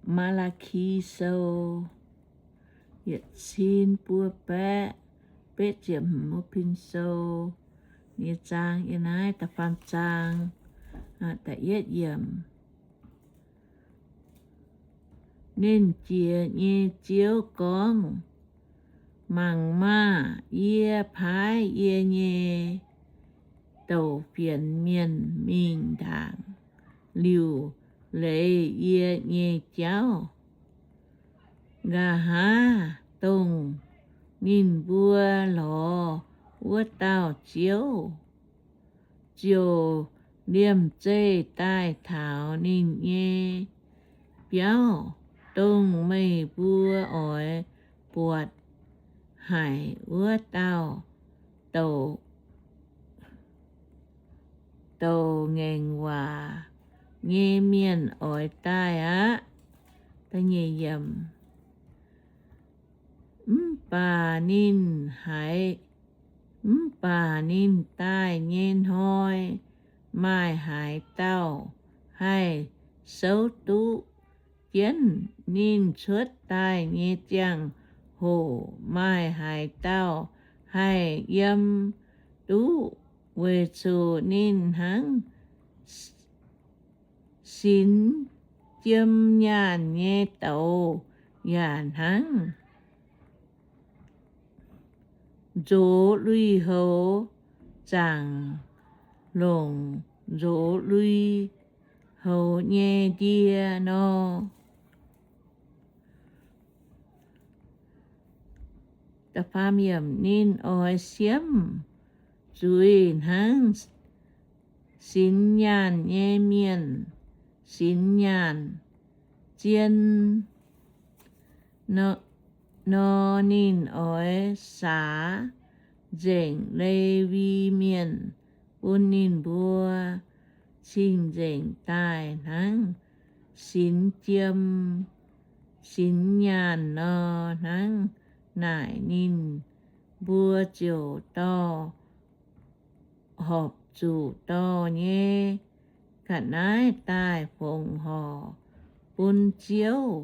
Maa^laa^ki Sou, yietc cin buo baeqv betv ziepc hmz, Pin Sou nyei zaang yiem naaiv da'faam zaang, da'yietv yiemc. Nernh Jiex nyei Ziouv gorngv, Mangc maah! Yie paaiv yie nyei douc fienx mienh mingh ndaangc liuc leiz yie nyei jauv. Nqa'haav dongh ninh mbuo lorz wuov dauh ziouv, ziouc liemh zeih daaih taux ninh nyei biauv, dongh meih mbuo oix buatc haic wuov dauh douc ngaengc waac nyei mienh oix daaih aqv. Mv baac ninh haiz, mv baac ninh daaih nyei hnoi maaih haaix dauh haih souv duqv jienv? Ninh cuotv daaih nyei ziangh hoc maaih haaix dauh haih yiem duqv? Weic zuqc ninh hnangv sinx jiem nyaanh nyei douz, yaac hnangv nzox lui-houx zaangc longc nzox lui-houx nyei ndie nor. Ninh oix siemv zuiz hnangv sinx nyaanh nyei mienh sinx nyaanh zien nor. Ninh oix saax nzengc Lewi Mienh bun ninh mbuo cing-nzengc daaih hnangv sinx jiem sinx nyaanh nor. Hnangv naaic ninh mbuo ziouc dorh horpc zuqc dorh nyei ga'naaiv daaih fongc horc bun Ziouv.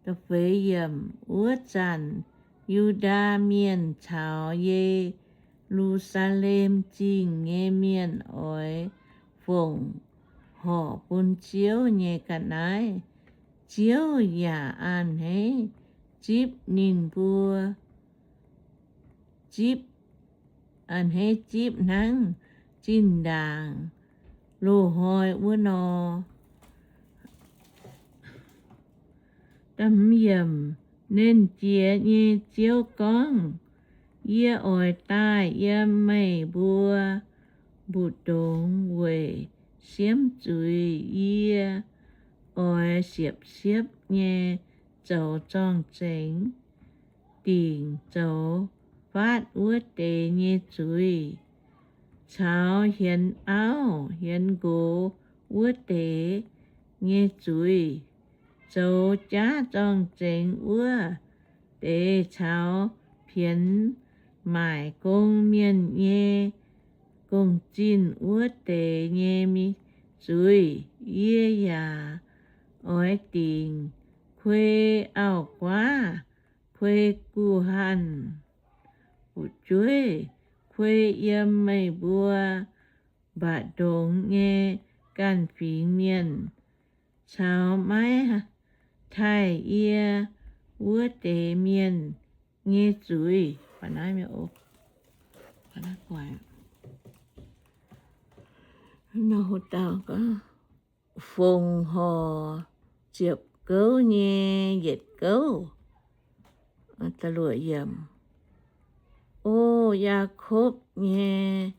Wuov zanc Yu^ndaa Mienh caux Ye^lu^saa^lem Zingh nyei mienh oix fongc horc bun Ziouv nyei ga'naaiv. Ziouv yaac a'hneiv zipv ninh mbuo, zipv, a'hneiv zipv hnangv zinh ndaangc loz-hnoi wuov nor. Nernh Jiex nyei Ziouv gorngv, Yie oix daaih yiem meih mbuo mbu'ndongx weic siemv zuiz. Yie oix siepv-siepv nyei zoux zorng-zengx dingc zoux faatv wuov deix nyei zuiz, caux hienx auv hienx nqox wuov deix nyei zuiz. Zoux jaav zorng-zengx wuov deix caux pienx maaic gong mienh nyei gong-zinh wuov deix nyei zuiz. Yie yaac oix dingc kuei auv-guaav, kuei guh hanh, fu'jueiv, kuei yiem meih mbuo mba'ndongx nyei ganh fingx mienh, caux maiv taaih yie wuov deix mienh nyei zuiz. Fongc horc ziepc gouv nyei yietc gouv. O Yaakopv nyei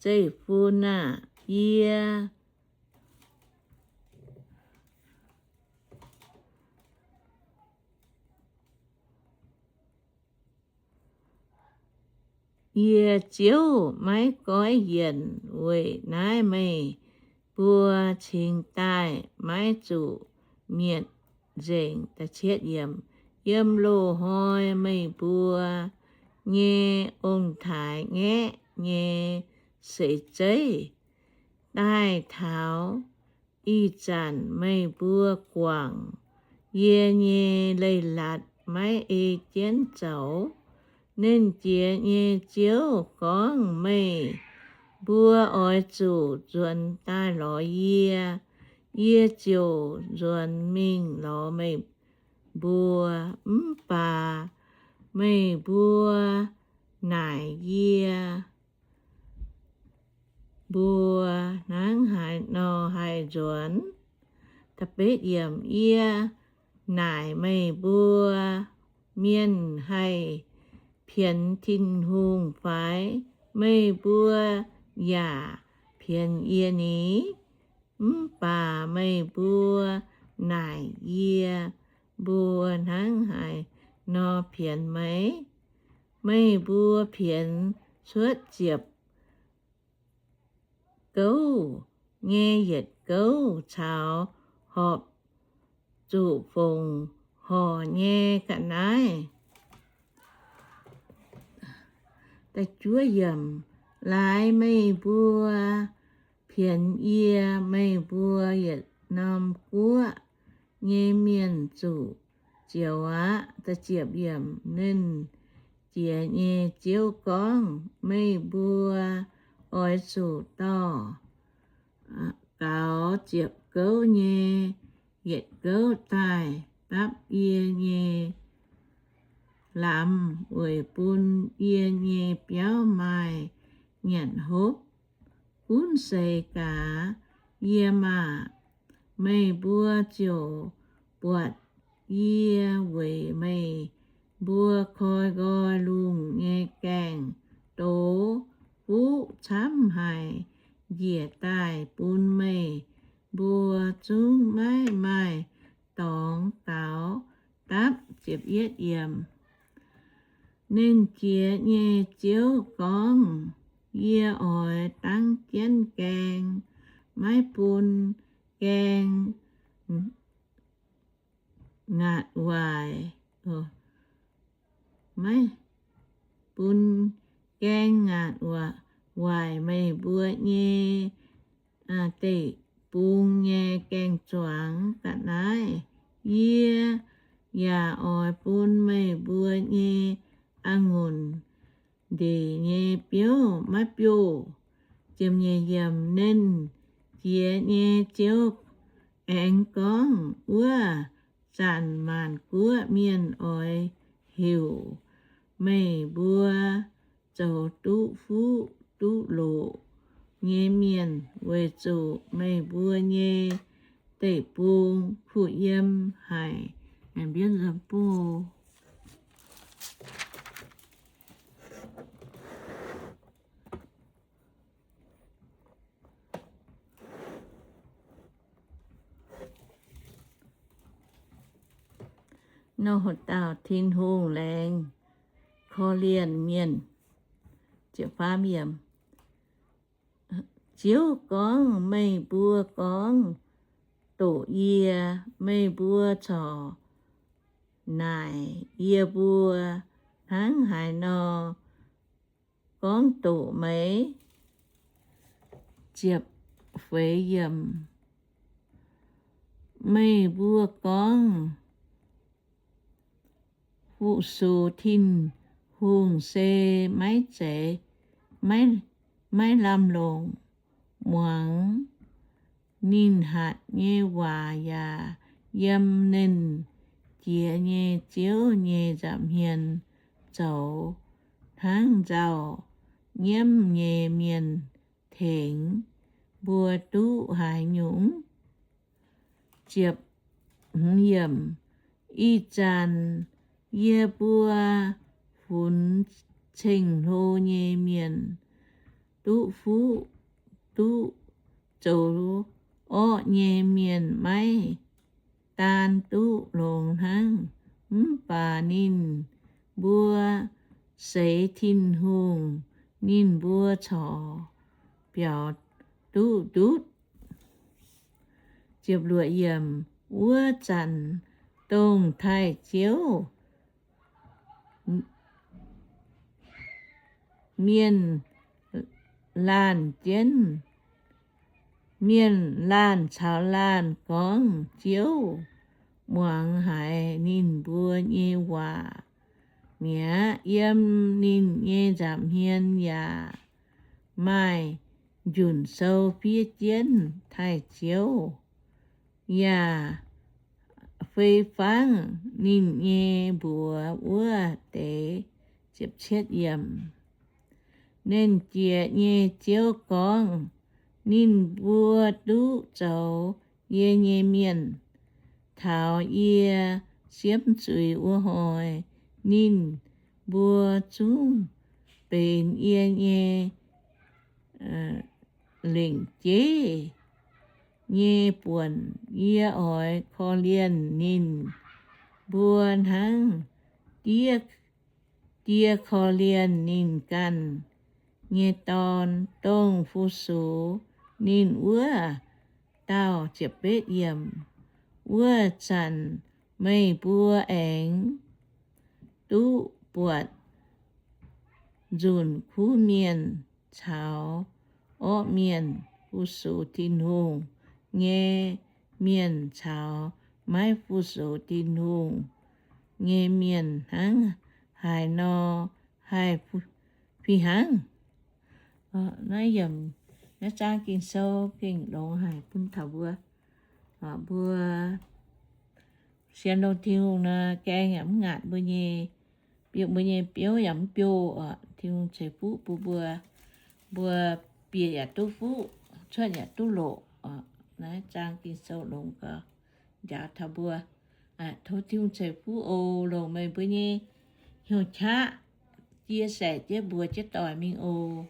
zeiv-fun aah! Yie Yie, Ziouv, maiv goiv yienc. Weic naaiv meih mbuo cingx daaih maiv zuqc mietc nzengc. Yiem loz-hnoi meih mbuo nyei ong-taaix-ngaeqv nyei seix zeiv daaih taux ih zanc meih mbuo guangc yie nyei leiz-latc maiv ei jienv zoux. Nernh Jiex nyei Ziouv gorngv, Meih mbuo oix zuqc nzuonx daaih lorz yie, yie ziouc nzuonx mingh lorz meih mbuo. Mv baac meih mbuo naaic yie mbuo, Hnangv haaix nor haih nzuonx? Yie naaic meih mbuo, Mienh haih pienx Tin-Hungh fai? Meih mbuo yaac pienx yie ni? Mv baac meih mbuo naaic yie mbuo, Hnangv haaix nor pienx meih? Meih mbuo pienx cuotv ziepc gouv nyei yietc gouv caux horpc zuqc fongc horc nyei ga'naaiv. Laaix meih mbuo pienx yie, meih mbuo yietc norm guoqv nyei mienh zuqc zioux aqv. Nernh Jiex nyei Ziouv gorngv, Meih mbuo oix zuqc dorh gaux ziepc gouv nyei yietc gouv daaih dapv yie nyei lamz weic bun yie nyei biauv maaih nyanc hopv. Gunv seix gaax yie maah! Meih mbuo ziouc buatc yie weic meih mbuo koi nqoi lungh nyei gaengh doz fuqv camv haic njiec daaih bun meih mbuo zungv maiv maaih dorngx gaux dapv. Nernh Jiex nyei Ziouv gorngv, Yie oix dangv jienv gaeng, maiv bun gaeng ngaatc waaic, maiv bun gaeng ngaatc waaic meih mbuo nyei deic-bung nyei gaeng-zuangx ga'naaiv. Yie yaac oix bun meih mbuo nyei a'ngunc ndeic nyei biouv maiv biouv. Nernh Jiex nyei Ziouv aengx gorngv, Wuov zanc maanc guoqv mienh oix heuc meih mbuo zoux duqv fuqv duqv loqc nyei mienh, weic zuqc meih mbuo nyei deic-bung kuh yiem haic. Nor haaix dauh Tin-Hungh laengz korv-lienh mienh? Ziouv gorngv, Meih mbuo gorngv doqc yie, meih mbuo corc naaic yie mbuo, Hnangv haaix nor gorngv doqc meih? Meih mbuo gorngv, Fu-sux Tin-Hungh se maiv zeiz, maiv lamh longc. Muangx ninh hatc nyei waac yaac yiem Nernh Jiex nyei Ziouv nyei nza'hmien zoux, hnangv nzauh nyiemv nyei mienh tengx mbuo duqv haaix nyungc? Ih zanc yie mbuo funx ceng-hlo nyei mienh, duqv fuqv duqv zoux orqv nyei mienh maiv daan duqv longx hnangv, mv baac ninh mbuo seix Tin-Hungh, ninh mbuo corc biaux duqv ndutv. Wuov zanc dongh taaih-ziouv mienh laanh jienv, mienh laanh caux laanh gorngv, Ziouv, muangx haiz ninh mbuo nyei waac mi'aqv. Yiem ninh nyei nza'hmien yaac maaih njunc sou fiev jienv taaih ziouv yaac fei fangv ninh nyei mbuox wuov deix. Nernh Jiex nyei Ziouv gorngv, Ninh mbuo duqv zoux yie nyei mienh. Taux yie siemv zuiz wuov hnoi, ninh mbuo zungv benx yie nyei lengc jeiv nyei buonc. Yie oix korv-lienh ninh mbuo hnangv die, die korv-lienh ninh ganh nyei dorn, dongh fu-sux ninh wuov dauh. Wuov zanc meih mbuo aengx duqv buatc nzunc kuv mienh caux orqv mienh, fu-sux Tin-Hungh nyei mienh caux maiv fu-sux Tin-Hungh nyei mienh hnangv haaix nor haih fih hnangv. Naaiv yiemc, naaiv zaang Ging-Sou gengh longx haic bun taux mbuo, mbuo sienx longx Tin-Hungh nor, gaeng yaac mv ngaatc mbuo nyei, biouv mbuo nyei biouv yaac mv biouv oc. Tin-Hungh ceix fuqv bun mbuo, mbuo bieqc yaac duqv fuqv, cuotv yaac duqv loqc oc. Naaiv zaang Ging-Sou longx gau, njaaux taux mbuo. Tov Tin-Hungh ceix fuqv oc. Longc meih mbuo nyei hnyouv qaqv chia sẻ jienv mbuox jienv doic mingh oc.